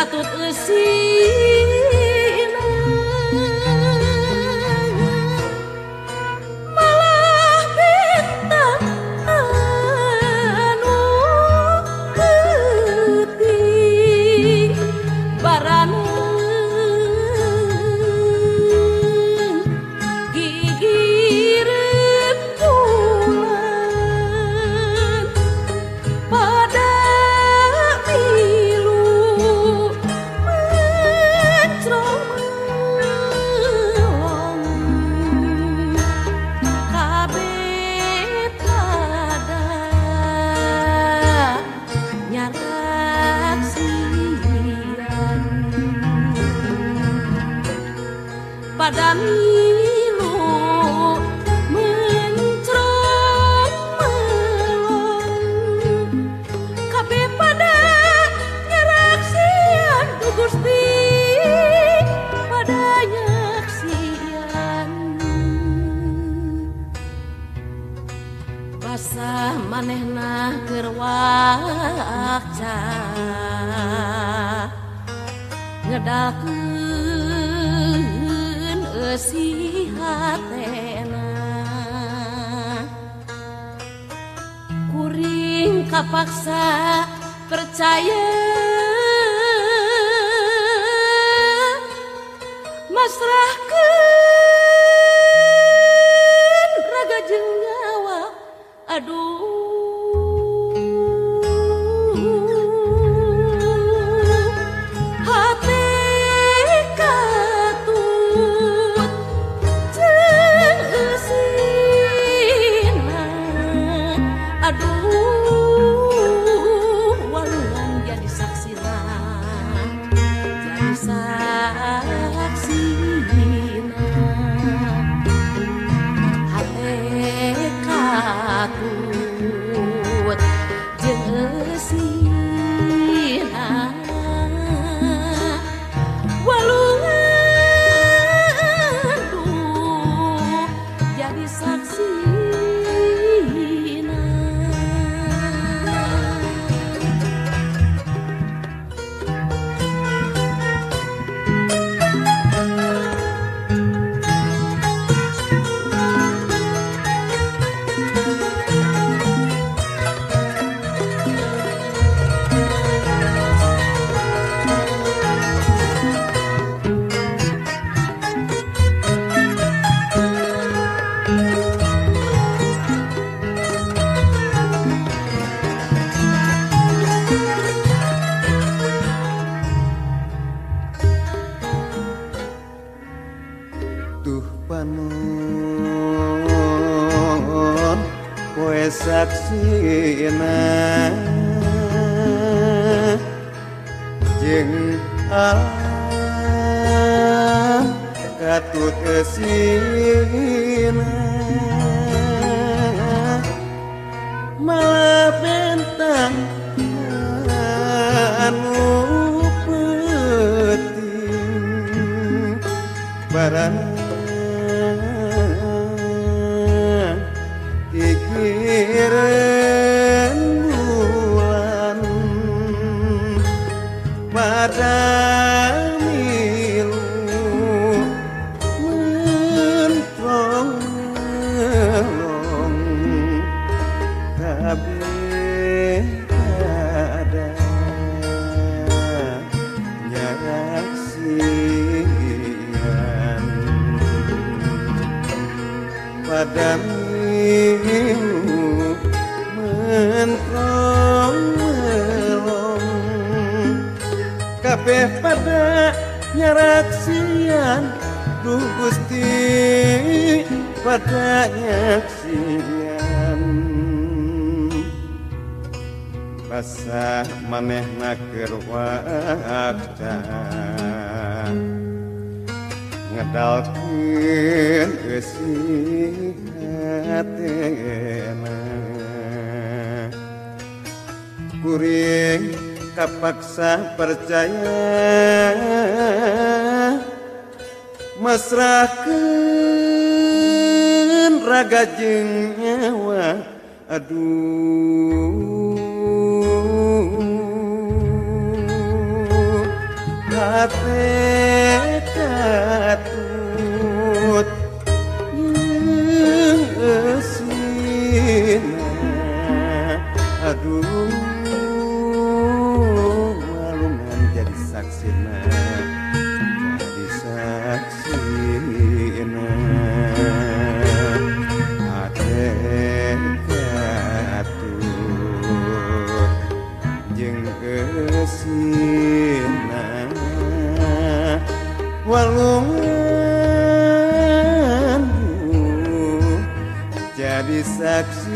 Katut eusina malah bintang anu peuting baraneng gigireun bulan pada milu mencrong melong kabeh pada nyaraksian pada milu mencrong melong kabeh pada nyaraksian duh Gusti pada nyaksian basah manehna keur wakca ngedalkeun eusi hatena kuring kapaksa percaya masrahkeun raga jeung nyawa aduh hate katut jeung eusina aduh walungan jadi saksina jadi saksina hate katut jeung eusina walungan duh jadi saksina. Duh panon poe saksina jeung alam katut eusina malah bentang anu peuting barang gigireun bulan pada milu mentrong melong kabeh pada nyaraksian pada milu mentrong melong kabeh pada nyaraksian duh Gusti pada nyaksian basah manehna keur wakca ngedalkeun eusi hatena kuring kapaksa percaya masrahkeun raga jeung nyawa aduh. Hate katut jeung eusina, aduh walungan jadi saksina, jadi saksina. Hate katut jeung eusina, walungan jadi saksi.